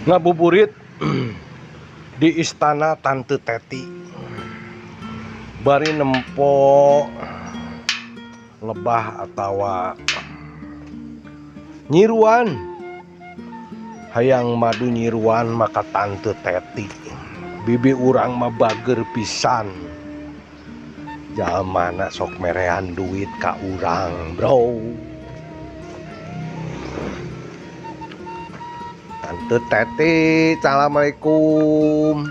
Ngabuburit di istana Tante Teti bari nempo lebah atawa nyiruan, hayang madu nyiruan maka Tante Teti bibi urang mah bager pisan, jalmana sok merean duit ka urang bro. Tante Teti, assalamualaikum.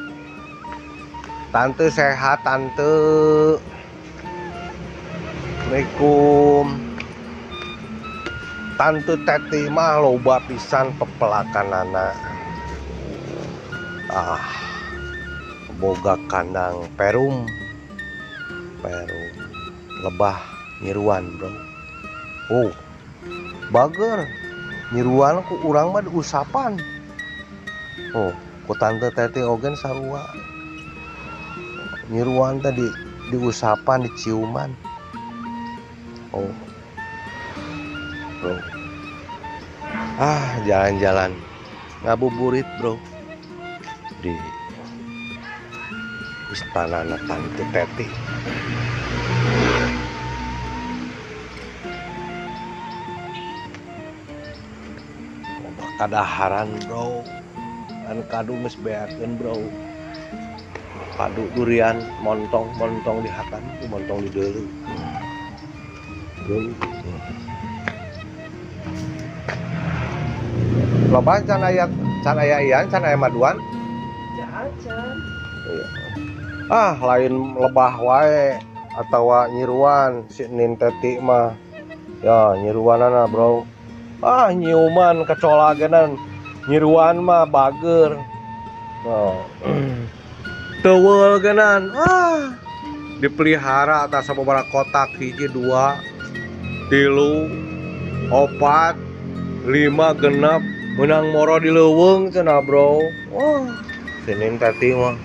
Tante sehat tante. Assalamualaikum. Tante Teti mah loba pisan pepelakanana. Ah, boga kandang perum, perum lebah nyiruan bro. Oh, bager. Nyiruan ku urang mah diusapan. Oh, ku Tante Teti ogen sarua. Nyiruan tadi diusapan, diciuman. Oh. Bro. Ah, jalan-jalan ngabuburit bro di istana Tante Teti. Kadaharan bro, kan kadu geus beakeun bro, kadu durian montong montong dihakan, montong di deuleu bro. Loba can aya ian, can aya maduan. Can. Ah, lain lebah wae atawa nyiruan si Nin Teti mah. Ya, nyiruanana bro. Ah, nyiuman kecolagenan nyiruan mah bager. Oh. Teuweul genan. Ah, dipelihara atas sababaraha kotak, 1, 2, 3, 4, 5 genep menang moro di leuweung cenah bro. Wah, si Nin Teti mah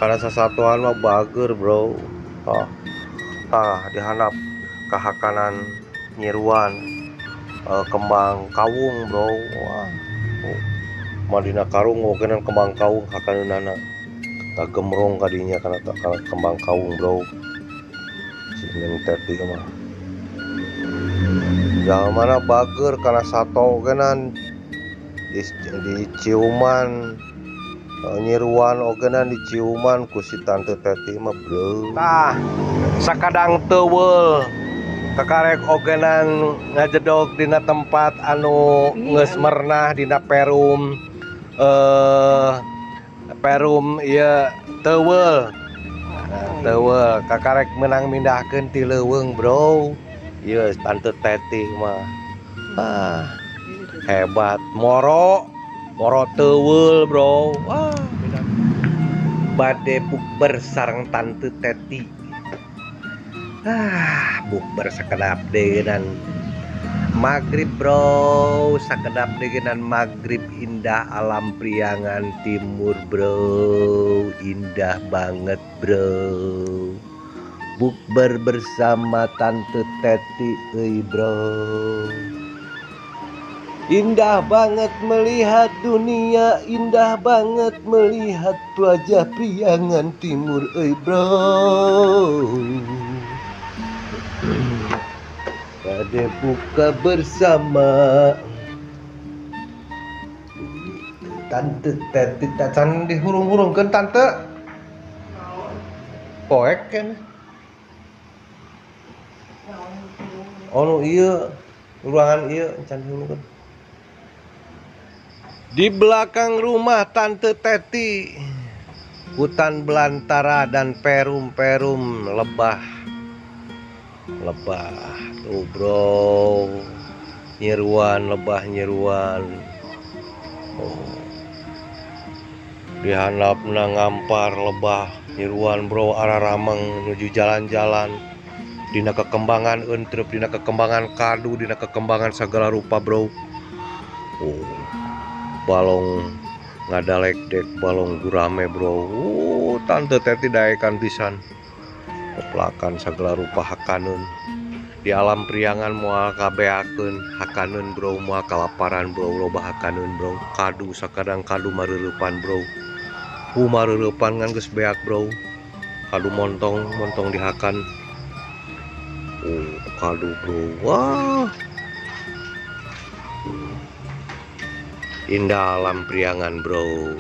karena sasatuan mah bager bro. Oh. Tah dihanap kahakanan nyiruan, kembang kawung bro. Wah, oh. Madina karung ogenan kembang kawung hakaneunana tah gemrong kadinya kana kembang kawung bro. Si Nin Teti mah jalmana bager kana sato ogenan diciuman, nyiruan ogenan diciuman ku si Tante Teti mah bro. Tah sakadang teuweul kakarek ogenan ngajedog dina tempat anu geus mernah dina perum, perum ieu teuweul. Nah, teuweul kakarek meunang mindahkeun ti leuweung bro. Ieu Tante Teti mah ah hebat, moro moro teuweul bro. Wah, bade bukber sareng Tante Teti. Ah, bukber sakedap degenan maghrib bro, sakedap degenan maghrib, indah alam Priangan Timur bro, indah banget bro. Bukber bersama Tante Teti euy bro. Indah banget melihat dunia, indah banget melihat wajah Priangan Timur euy bro. Bade buka bersama Tante Teti. Can dihurung-hurungkeun tante. Poek kan. Oh nu ieu ruangan ieu can dihurungkeun. Di belakang rumah Tante Teti, hutan belantara dan perum-perum lebah. Lebah tuh bro, nyiruan, lebah nyiruan. Oh. Dihandapna ngampar lebah nyiruan bro, arah rameng menuju jalan-jalan. Dina kekembangan entrep, dina kekembangan kadu, dina kekembangan segala rupa bro. Oh. Balong ngadalek-dek, balong gurame bro. Oh, Tante Teti daekan pisan. Peplakan segala rupa hakaneun. Di alam priangan moal kabeakeun hakaneun bro, moal kalaparan bro, loba hakaneun bro. Kadu sakadang kadu mareurepan bro. Mareurepan ngan geus beak bro. Kadu montong, montong dihakan. Kadu bro. Wah. Indah alam priangan bro.